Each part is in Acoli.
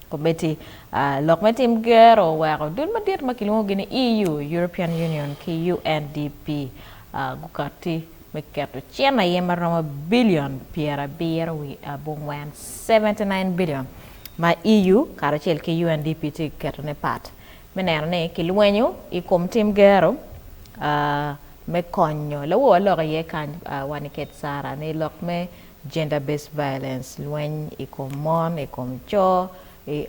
Kombeddi lok me tim gero oweko dul madit ma kilwongogi ni EU, European Union, ki UNDP gukatti me keto cen aye ma romo bilion pyerabiro wiye abongwen, 79 billion, ma EU karacel ki UNDP tye ka ketone pat me neno ni kilwenyo i kom tim gero me konyo lawowa lok iye kany Waniket Sarah ni lok me Gender based violence, lweny i kom mon, i kom co, i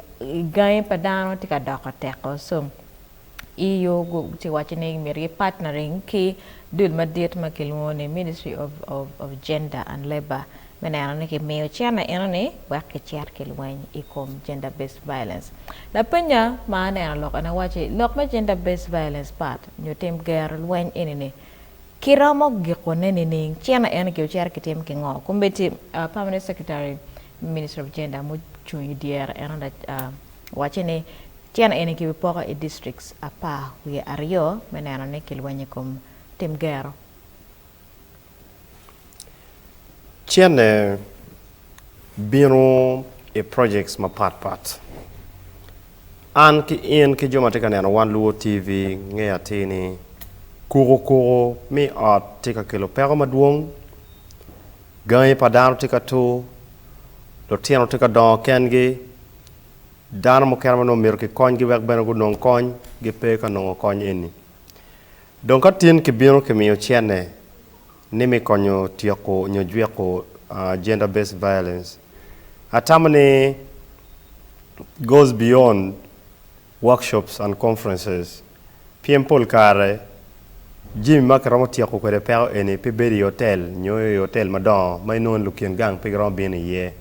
gangi pa dano tye ka doko teko so EU tye waco ni myero gi partnering ki dul madit ma kilwongo ni Ministry of, of, of Gender and Labour me neno ni kimiyo cene eno ni wek kicit ki lweny i kom gender based violence. Lapenya ma aneno lok ene waci lok me gender based violence pat nyo tim gero lweny eni ni Kiromo gikone nining? Cene eni ki ocito ki tim ki ngo? Kombeddi Permanent Secretary Ministry of Gender mucung i dyere en owacce ni cene eni kibipoko i districts apar wiye aryo me neno ni kilwenyo i kom tim gero. Cene bino i projects mapat pat. An ki in ki jo ma tye ka neno Wan Luo TV ngeyo atir ni kuku kuku me ot tye ka kelo peko madwong, gangi pa dano tye ka tur, lutino tye ka dongo kengi, dano mukene ma nongo myero kikonygi wek bene gunong kony gipe ka nongo kony eni. Dong ka tin kibino kimiyo cene ni me konyo tyeko nyo jwiko gender based violence, atamo ni goes beyond workshops and conferences pien pol kare jami ma kiromo tyeko kwede peko eni pe bedo i otel nyo i otel madongo ma inongo ni lukin gang pe giromo bino iye.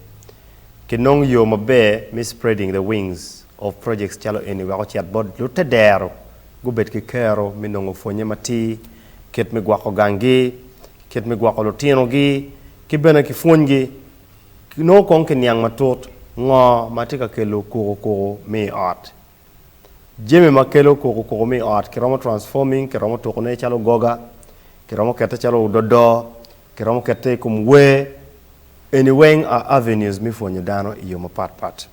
Kinong yo maber me spreading the wings of projects calo eni wek ocit bot lutedero gubed ki kero me nongo pwonye matir, kit me gwoko ganggi, kit me gwoko lutinogi ki bene ki pwonygi. Nongo kong kiniang matut ngo ma tye ka kelo kukukuku me i ot. Jami ma kelo kukukuku me i ot kiromo transforming, kiromo tukone calo goga, kiromo kete calo ododo, kiromo kete i kom wer. Eni weng are avenues me pwonyo dano i yo mapat pat.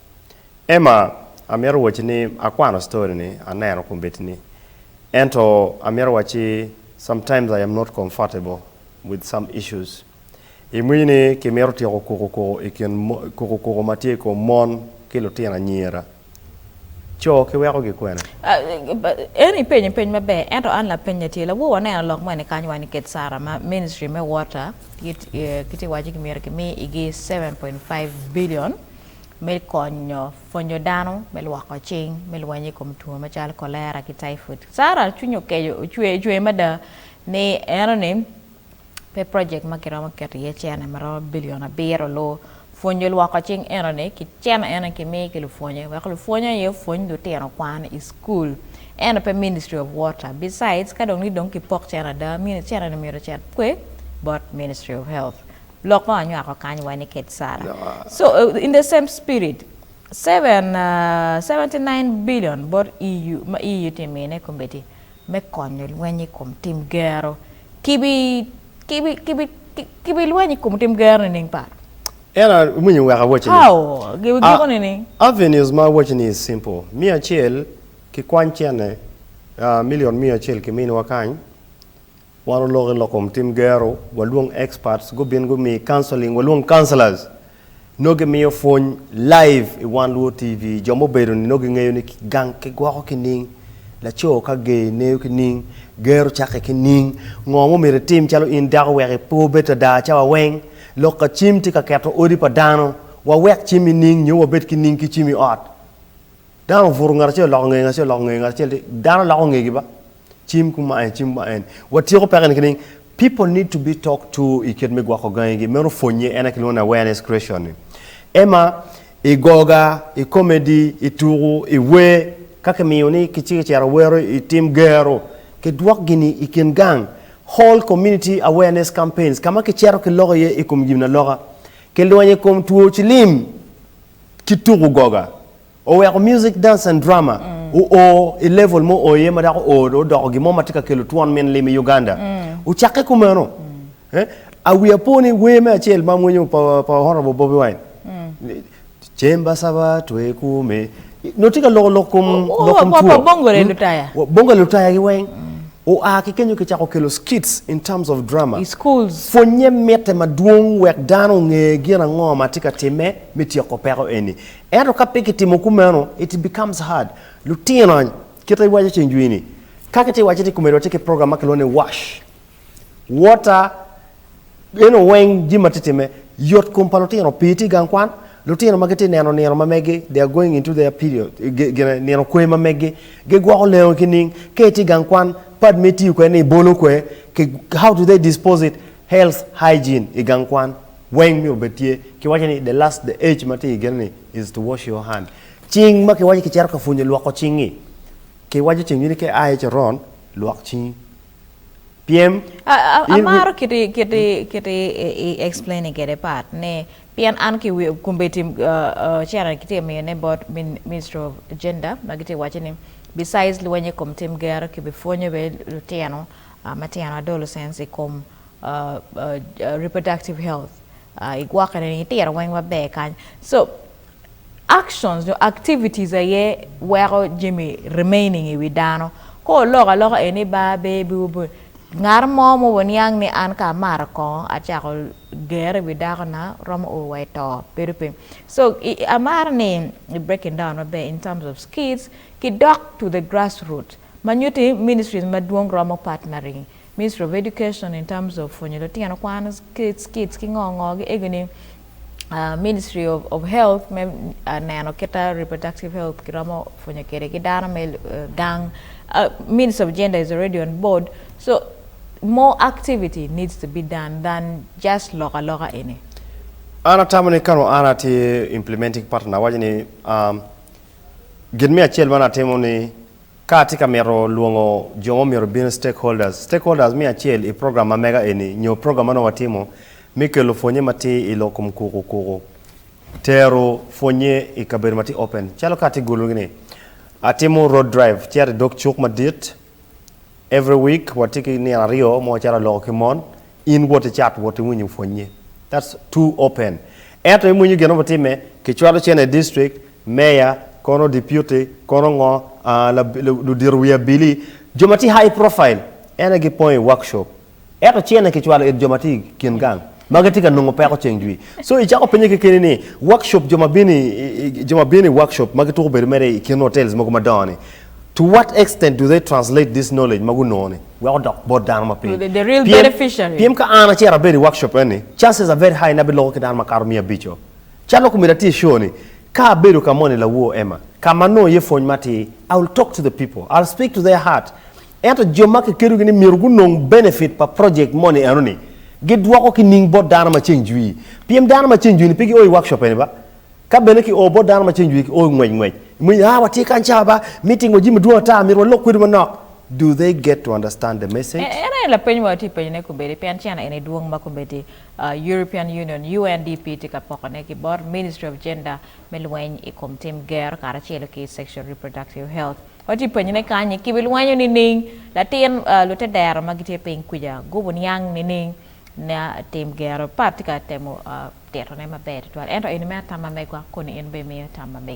Emma, amito wacci ni akwano story ni aneno kombeddi ni ento amito wacci sometimes I am not comfortable with some issues. Imwinyo ni kimito tyeko kukukuku i kin kukukuku ma tye i kom mon ki lutino anyira. Co kiwekogi kwene? En ipenyo peny maber ento an lapennye tye lawor waneno lok moni kany wa nikech Sarah ma ministry me water gitye waco ni myero kimi igi 7.5 billion me konyo pwonyo dano me lwoko cing me lweny i kom two macalo kolera ki typhoid. Sarah cwinye okeco ocwer mada ni enoni Pe project ma kiromo keto iye cene ma romo bilion abiro lu pwonyo lwoko cing eno ni ki cene eno ni kimi ki lupwonye wek lupwonye aye opwony lutino kwan i school eno pe ministry of water besides ka dong ni dong ki pok cene ada cene ni myero ocit kwe bot ministry of health lok ma wanywako kany wa ni kec Sara so in the same spirit 79 billion bot EU ma EU tye mine kombeddi me konyo lweny i kom tim gero. Kibi, kibi, kibi, kibi lweny i kom tim gero nining pat? Ena winyo wek awacci ni. How? Giko Ah, nining? avenues ma awacci ni is simple. Me acel, kikwany cene, ah, million miya acel kiminiwa kany, wan olok i lok kom tim gero, walwong experts gubin gumi counseling, walwong counselors. Nongo gimiyo pwony live i Wan Luo TV, jo mubedo ni nongo gingeyo ni gang kigwoko ki ning, laco ka ger neyo ki ning, gero cake ki ning, ngo ma omyero itim calo in dako wek pe wubed ada cawa weng, lok ka cim tye ka keto odi pa dano, wawek cim i ning nyo wabed ki ning ki cim i ot. Dano obuto ngat acel oloko ngeye ngat acel oloko ngeye ngat acel dano loko ngegi ba. Cim ku ma en, cim ma en. Watyeko peko eni kining? People need to be talked to i kit me gwoko gangigi. Meno pwonye en aye kilwongo ni awareness creation ni. Emma, i goga, i comedy, i tuku, i wer, ka kimiyo ni kici kicito wero i tim gero, kidwok gini i kin gang. Whole community awareness campaigns ka ma kicito kiloko iye i kom gin aloka. Kilwenyo i kom two cilim ki tuku goga. Oweko music, dance and drama oo i level mo oo iye ma dok oo odoko gin mo ma tye ka kelo twon min lim i Uganda. Ocakke kumeno. Eh, a wiya po ni wer me acel ma amwonyo pa, pa Honorable Bobi Wine. Cem twekume. Nongo tye ka loko lok kom lok kom two. Bongole lutaya. Bongole lutaya gi weng. Oa ki kenyo kicako kelo skits in terms of drama. I schools. Pwonye mitte madwong wek dano onge gin ango ma tye ka timme me tyeko peko eni. Ento ka pe kitimo kumeno, it becomes hard. Lutino, kit ma iwaco ceng jwi ni, ka kitye ka wacci ni komedi watye ki program ma kilwongo ni wash, water, Eno weng jami ma tye time, yot kom pa lutino, pii tye i gang kwan, lutino ma gitye neno nino ma megi, they are going into their period, gine, nino kwe ma megi, gigwoko lengo ki ning, ka itye i gang kwan, pad ma itiyo kwede ni ibolo kwe, ki, how do they dispose it, health hygiene i gang kwan weng myero obed tye, kiwaco ni the last, the age ma tye i gine ni is to wash your hand, cing ma kiwaco kicito ka pwonyo lwoko cingi, kiwaco ceng ni ka ia i coron, lwok cingi. Pyem. Amaro kit kit i explaining kwede pat ni pien an ki kombeddi cene kitye ka miyone bot ministry of gender ma gitye ka waco ni besides lweny i kom tim gero kibipwonyo bene lutino matino adolescents i kom reproductive health igwokke ni itiro weng maber kany so Actions nyo activities aye weko jami remaining i wi dano. Ka oloko aloka eni ba be bi ngat mo ma oniang ni an ka amato kongo acako gere i wi dako na romo o wa i to bedo piny. So amaro ni i breaking down maber in terms of skills ki dok to the grass root ma nyuti ministries madwong romo partnering ministry of education in terms of pwonyo lutino kwan skills ki ngo ngo gi egi ni Ministry of Health me neno kita reproductive health kiromo pwonyo kwede ki dano me gang. Ministry of Gender is already on board so more activity needs to be done than just lok aloka eni. An atamo ni ka nongo an atye implementing partner awaco ni gin me acel ma natimo ni Ka atye ka mito lwongo jo ma omyero obin stakeholders, stakeholders me acel i program ma mega eni nyo program ma nongo watimo me kelo pwonye matir i lok kom kuku kuku, tero pwonye i kabedo ma tye open. Calo ka atye gulu ni atimo road drive cito i dog cuk madit every week watye ki nino aryo ma wacito aloko ki mon In wot icat wot iwinyo pwonnye. That's too open. Ento imwinyo gin ma timme, kicwalo cene i district, mayor, kono deputy, kono ngo, ludito wi abili, jo ma tye high profile en aye gipong i workshop. Ento cene kicwalo it jo ma tye i kin gang ma gitye ka nongo peko ceng jwi. So icako penye kekeni ni workshop jo ma bino i jo ma bino i workshop ma gituko bedo mere i kin hotels mogo madongo ni to what extent do they translate this knowledge ma gunongo ni wek odok bot dano ma piny. The real beneficiary. Pien ka an acito abedo i workshop eni, chances are very high ni abiloko ki dano makato miya abico. Calo komiti atye i show ni, ka abedo ka moni lawor Emma, ka ma anongo iye pwony matir, I will talk to the people, I will speak to their heart. Ento jo ma kikedogi ni myero gunong benefit pa project moni enoni, gidwoko ki ning bot dano ma ceng jwi. Pien dano ma ceng jwi ni pe gio i workshop eni ba. Ka bene ki o bot dano ma ceng jwi ki o ngwec ngwec. Imwinyo, ah watye kany cawa ba, meeting wa jami madwong ata, myero walok kwedwu manok. Do they get to understand the message? En aye lapeny ma watye ka penyone kombeddi pien cene eni dwong ma kombeddi European Union, UNDP, tye ka pokone ki bot Ministry of Gender me lweny i kom tim gero karacelo ki Sexual Reproductive Health. Watye ka penyone kany ni kibilwenyo nining? Latin lutedero ma gitye piny kwica gubo niang nining na tim gero? Pat tye ka temo titone maber tutwal ento eni mere tam ma megwa koni in bene imiyo tam ma megi.